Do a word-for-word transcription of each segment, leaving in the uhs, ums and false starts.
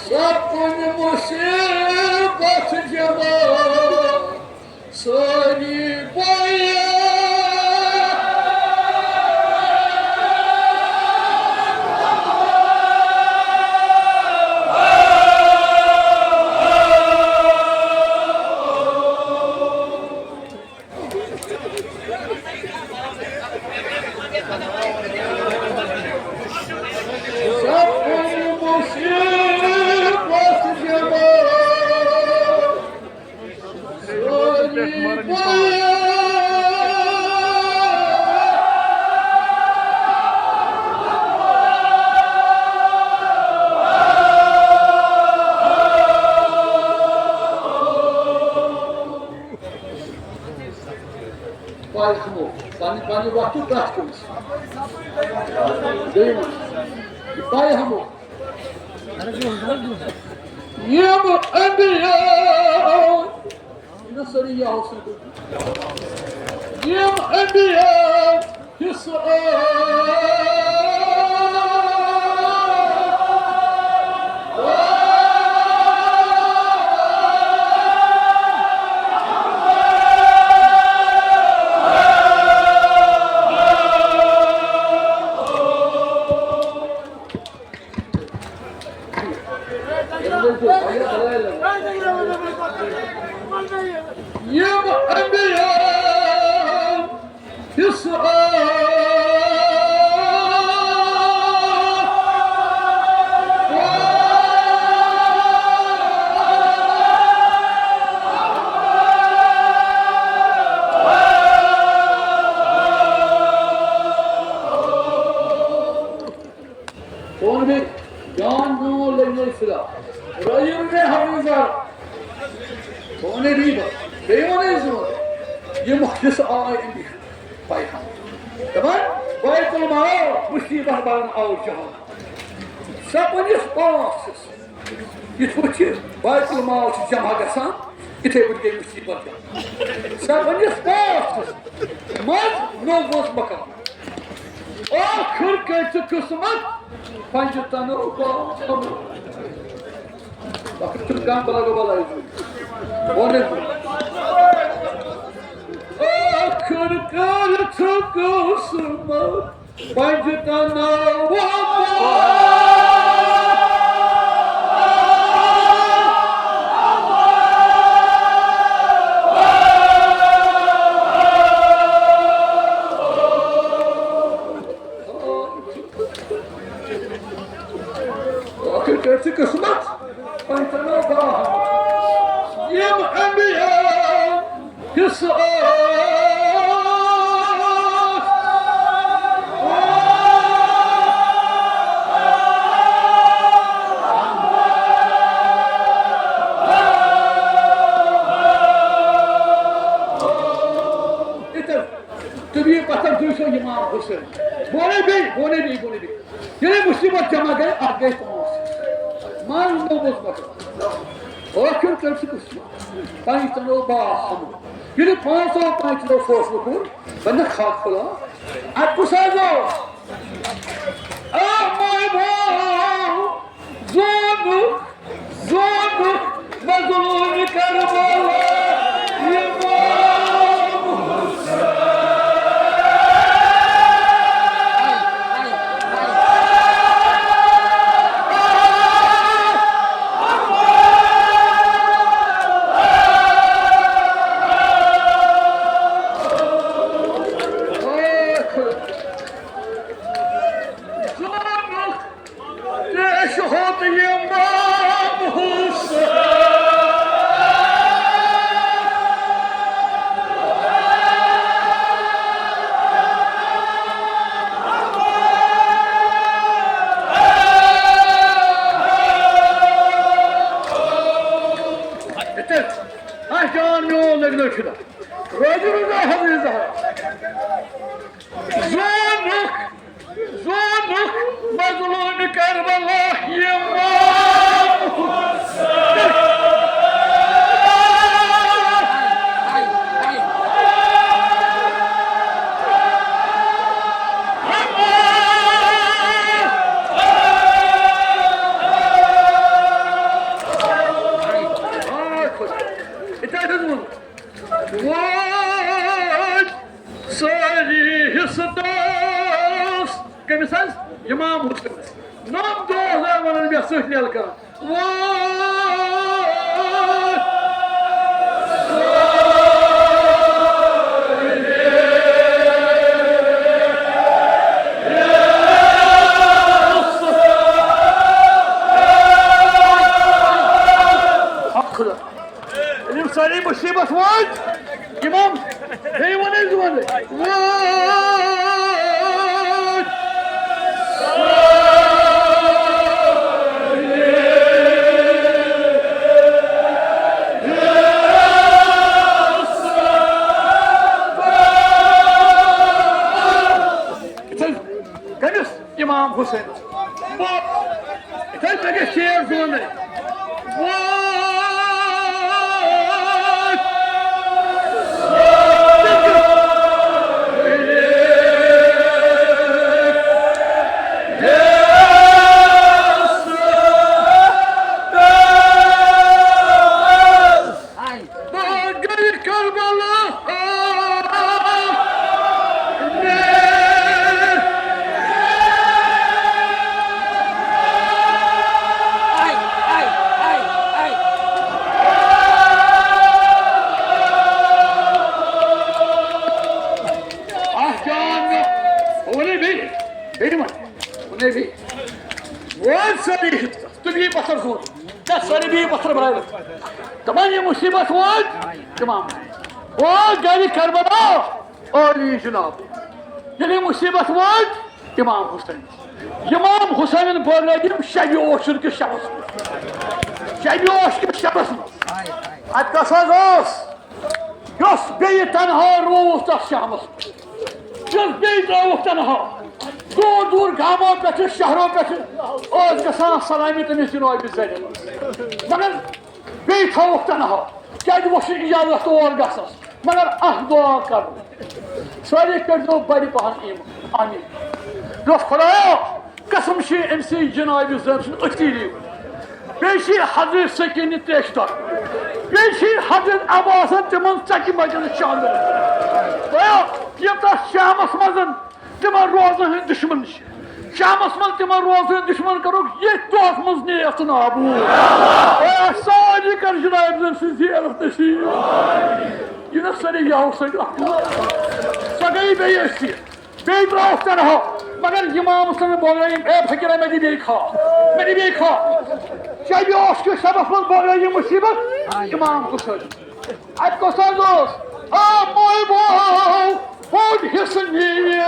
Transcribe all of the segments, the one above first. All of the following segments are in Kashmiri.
سپُن مصیبت جمع سٲری بیان۔ سپُن مصیبت جمع سٲری بیان۔ پاے ہمو، پننہِ، پننہِ وقتُک پرٛٮ۪تھ کٲنٛسہِ۔ بیٚیہِ وَن، یہِ پاے ہمو۔ یِم انبیاء، یِم سٲری یا حسین، یِم انبیاء حصہٕ ٲسۍ۔ یِم انبیاء حصہٕ ٲسۍ۔ کون بھی جان نو لگنے سلا۔ رجل نے حافظ۔ کون ہے بھی بات؟ بیونے زور۔ یہ مخلص آئے اندی۔ پیغام۔ دپان، بیت المال مصیبت بنان آو جہان۔ سپُنس پانس یِتھ پٲٹھۍ چھِ بیت المال چھُ جمع گژھان، یِتھے پٲٹھۍ گٔے مصیبت جمع۔ سپُنس پانس منٛز نوٚو گوٚژھ مکان۔ ٲخٕر کٔرۍ ژٕ قٕسمت پنجہِ تنو باہمو۔ ٲخٕر کٔرۍ ژٕ قٕسمت پنجہِ تنو باہمو۔ ٲخٕر کٔرۍ ژٕ قٕسمت پنجہِ تنو باہمو۔ یِم انبیاء حصہٕ ٲسۍ۔ ییٚتٮ۪ن طبیب پتھر دوٗرۍ سو امام حسین۔ بولے بیٚیہِ، بولے بیٚیہِ، بولے بیٚیہِ۔ ییٚلہِ مُصیبت جمع گٔے، اَتھ گٔے پانٛژھ۔ منٛز نوٚو اوس مۄکلان۔ ٲخٕر کٔر سُہ قٕسمت۔ پنٛجہِ تنو باہمو۔ ییٚلہِ پانٛژو پنٛجہِ تنو فٲصلہٕ کوٚر، بنٛدٕ خاک پھٔلٲو۔ اَتہِ کُس حظ اوس؟ آ، ماے بھاو، زونُکھ، زونُکھ مظلوم کربلا امام حسین۔ زانُکھ تہٕ اَسہِ ہوٚت امام حسین۔ اچھا، جان میون لٔگۍ نہٕ فِدا۔ روزِ روزا حضرت زہرا۔ زونُکھ، زونُکھ مظلوم کربلا امام حسین۔ وَنان مےٚ سۭتۍ نیلہٕ کران۔ وٲے! حق خدا۔ ییٚلہِ یِم سٲری مُصیٖبت وٲتۍ، اِمام بیٚیہِ وَنَے زٕ وَنَے۔ وٲے! یِتھَے کٔمِس؟ اِمام حُسینَس۔ وٲے! یِتھَے کٔنۍ گژھِ شیر زونٕے۔ وٲے! بہٕ گٔیہِ کربلا۔ اکھ جان مےٚ، بہٕ وَنے بیٚیہِ، بیٚیہِ وَنہٕ، وَنے بیٚیہِ۔ وۄنۍ سٲری تُہۍ بِہِو پَتھر زوٗن۔ تَتھ سٲری بِہِو پَتھر برابر۔ دَپان، یہِ مُصیٖبت ووت اِمام۔ ووت گَرِ کربلا عٲلی جِناب۔ ییٚلہِ یہِ مُصیٖبت ووت اِمام حُسین، اِمام حُسینَن بٲگرٲے یِم شَبِ عوشُر کِس شَبَس منٛز۔ شَبِ عوشُر کِس شَبَس منٛز۔ اَتہِ کَس حظ ٲس؟ یۄس بیٚیہِ تنہا روٗز تَتھ شامَس منٛز۔ یۄس بیٚیہِ ترٛٲوٕکھ تنہا۔ دوٗر دوٗر گامو پٮ۪ٹھٕ، شہرو پٮ۪ٹھٕ ٲسۍ گژھان سلامہِ تٔمِس جنابِ زینَس۔ مگر بیٚیہِ تھاوُکھ تنہا، کیٛازِ وۄنۍ چھُنہٕ اجازت تور گژھنَس، مگر اکھ دُعا کرُن۔ سٲری کٔرۍزیو بڑِ پہن ایٖمان۔ آمین۔ دوٚپُس، خدایا، قسم چھُ أمۍ سٕے جنابِ زین سُنٛد أتھی لیٖو۔ بیٚیہِ چھِ حضرت سکیٖنہِ تریش دار۔ بیٚیہِ چھِ حضرت عباسن تِمن ژکہِ مجن شامل۔ خدایا، یِم تَتھ شامس منٛز تِمن روزن ہٕنٛدۍ دُشمن چھِ۔ شامس منٛز تِمن روزن ہٕنٛدۍ دُشمن کروکھ ییٚتھۍ دۄہس منٛز نیست نابود۔ اے سارنٕے کر جناب زن سٕنٛز زیارت نصیب۔ یہِ نہ سٲری یاہو سۭتۍ اکھ۔ سۄ گٔیے بیٚیہِ أسۍ۔ بیٚیہِ ترٛاوُکھ تنہا۔ مگر امام حسین بوگرٲیِم، اے فقیرا، مےٚ دِ بیٚیہِ خاک۔ مےٚ دِ بیٚیہِ خاک۔ شبِ عوشُر کِس شبس منٛز بوگرٲیِم مُصیٖبت امام حسین۔ اَتہِ کۄس حظ اوس؟ آ، موے موو، بوٚڑ حصہٕ نِیہِ۔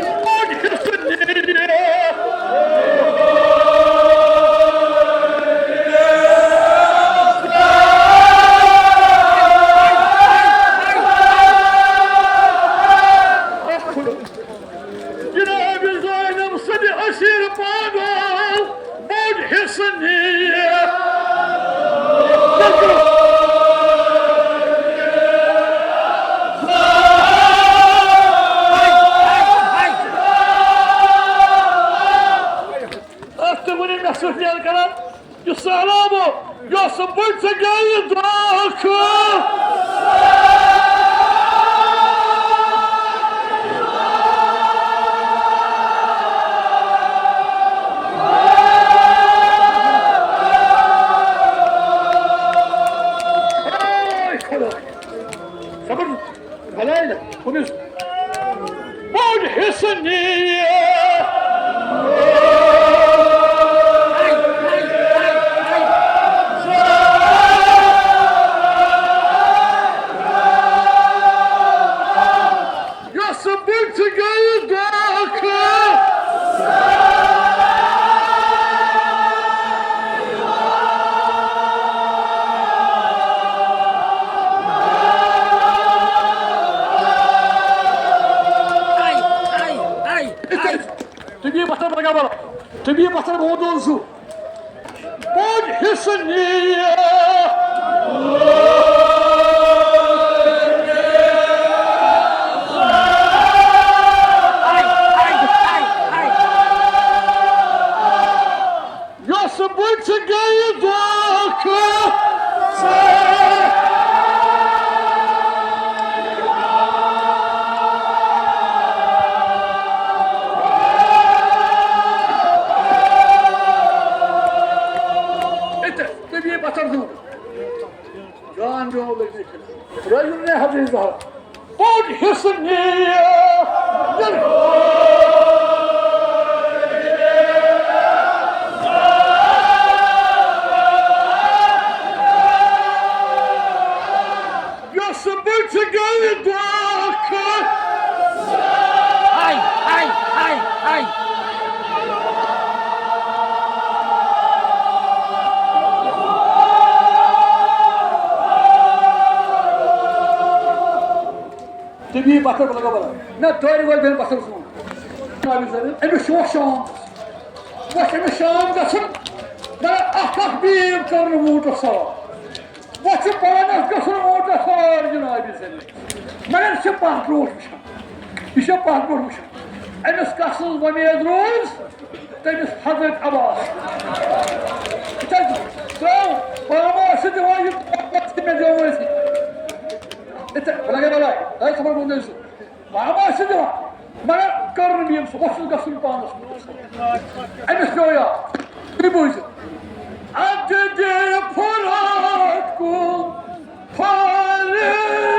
بوٚڑ حصہٕ نِیہِ۔ جناب زینب سٕنٛدِ اسیٖر پانو بوٚڑ حصہٕ نِیہِ۔ اَتھ تہِ ووٚنُے مےٚ سۭتۍ نیرٕ کران۔ یہِ سہلابو، یۄس بٔڑ ژےٚ گٔیہِ دۄکھ۔ اے خۄداے۔ خبر بلاے نہ، ہُمِس بوٚڑ حصہٕ نِیہِ۔ یۄس بٔڑ گٔیہِ دۄکھ۔ تبی پتھر بگا بلا۔ تبی پتھر بہت دون سو۔ بوٚڑ حصہٕ نِیہِ۔ ژٕ بُتھِ گٔیہِ دھوکہٕ۔ أتہِ، تٔمی پتھر زیوٗٹھ۔ جان بیوٚل أکِس أکِس۔ رٲیُن نے حضرت زہرا۔ بوٚڑ حصہٕ نِیہِ۔ یۄس بُتھِ گٔیہِ دھوکہٕ۔ ہاے، ہاے، ہاے، ہاے۔ تٔمی پتھر لگا بلا۔ نہ دورِ وٲلۍ بیٚہن پتھر سون۔ نبی زن أمِس چھُ وۄنۍ شام۔ وۄنۍ چھُ أمِس شام گژھُن۔ مگر اکھ اکھ بیٖر کرُن ووٗٹس سوار۔ وۄنۍ چھُ پانس گژھُن ووٗٹس سوار جنابی زن۔ مگر یہِ چھُ پتھ برونٛٹھ وٕچھان۔ یہِ چھُ پتھ برونٛٹھ وٕچھان۔ أمِس کس سٕنٛز وۄمید روٗز؟ تٔمِس حضرت عباس۔ ترٛاو، بابا چھُ دِوان یہِ، مےٚ دِیو وٲنٛسی۔ یِتھٕ، بہٕ لگے بلاے، ہے خبر گوٚو نہٕ سُہ۔ بابا چھُ دِوان، مگر کٔر نہٕ مےٚ أمۍ سُہ، اوسُس گژھُن پانَس۔ أمِس پیوٚو یاد، تُہۍ بوٗزِو۔ اَتھ دِ فرات کُن فریاد۔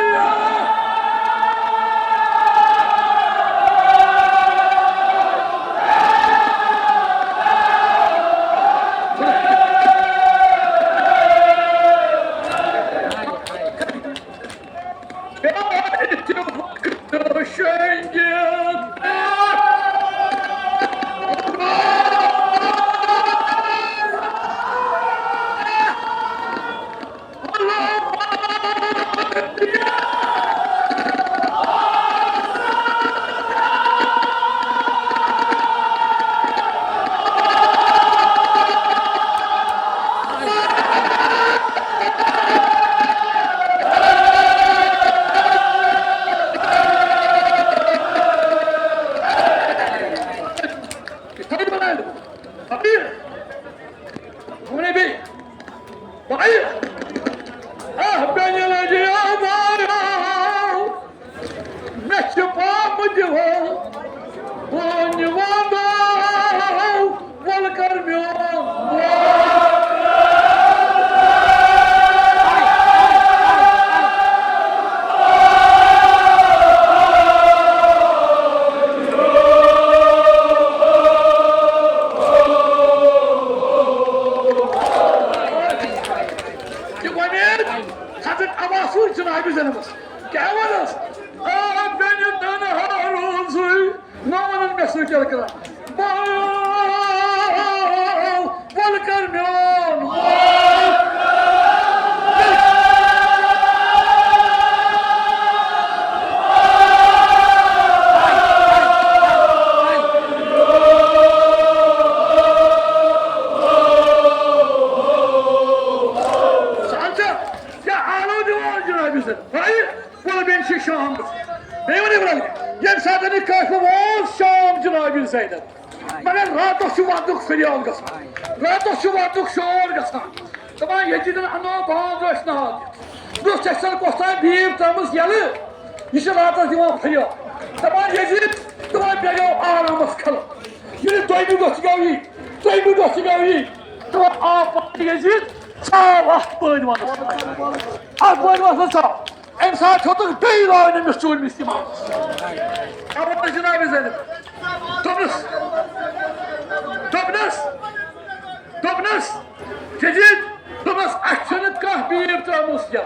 فقیر، ونے بی، فقیر، آہ بنی لگی آزار، مےٚ چھِ پامہٕ دِوان، بونہِ وَنو، وَلہٕ کر میون۔ تہِ وۄمید حضرت عباسٕے جنابِ ذہنَس۔ کیٛاہ وَنَس؟ آ، بینہِ تنہا روزٕے، نہ وَنَن مےٚ سۭتۍ کیٛاہ کران۔ بہٕ، وَلہٕ کر میون۔ سہل چھا؟ کیٛاہ آلو دِوان جنابِ سۭتۍ؟ بھائی، وَلہٕ بیٚیہِ چھِ شام گژھان۔ بیٚیہِ وَنہٕ بہٕ، ییٚمہِ ساتہٕ یہِ قٲفلہٕ ووت شام جنابِ زینب، مگر راتَس چھُ وَدُک فریاد گژھان، راتَس چھُ وَدُک شور گژھان۔ دَپان ییٚتہِ زَن اَنو بانٛگ ٲسۍ نہٕ حال دِتھ۔ دوٚپُس، ژےٚ چھَنہٕ کۄس تام بیٖر ترٛٲومٕژ یَلہٕ، یہِ چھِ راتَس دِوان فریاد۔ دَپان ییٚتہِ، دَپان مےٚ گوٚو آرامَس خلق۔ ییٚلہِ دوٚیمہِ دۄہ تہِ گوٚو یی، ترٛیٚیمہِ دۄہ تہِ گوٚو یی، دَپان آو پَتہٕ ییٚتہِ ژاو اَتھ بٲدۍ وَنَس۔ اَتھ بٲدۍ وَنَس ژاو۔ اَمہِ ساتہٕ ہیوٚتُکھ بیٚیہِ راوُن أمِس ژوٗرمِس اِمامَس۔ خبر جنابِ زینب۔ دوٚپنَس، دوٚپنَس، دوٚپنَس، جدید، دوٚپنَس، اَسہِ چھَنہٕ کانٛہہ بیٖر ترٛٲومٕژ یا۔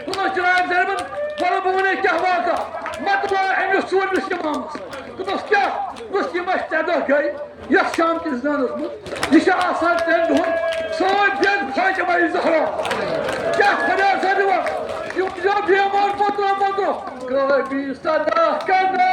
دوٚپنَس، جنابِ زینبَن، وَلہٕ بہٕ وَنے کیٛاہ واقعہ، مَتہٕ وَن أمِس ژوٗرمِس اِمامَس۔ دوٚپنَس، کیٛاہ؟ دوٚپنَس، یِم اَسہِ ترٛےٚ دۄہ گٔے، یَتھ شام کِس دانَس منٛز، یہِ چھِ آسان ترٛٮ۪ن دۄہَن سٲنۍ بیٚنہِ فاطمہ زہرا۔ کیٛاہ خۄدا سا دِوان؟ یہِ وٕچھو بیمار پوٚترو پوٚترو۔ غٲبی صدا کرنا۔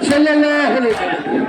صلی اللہ علیہ وسلم۔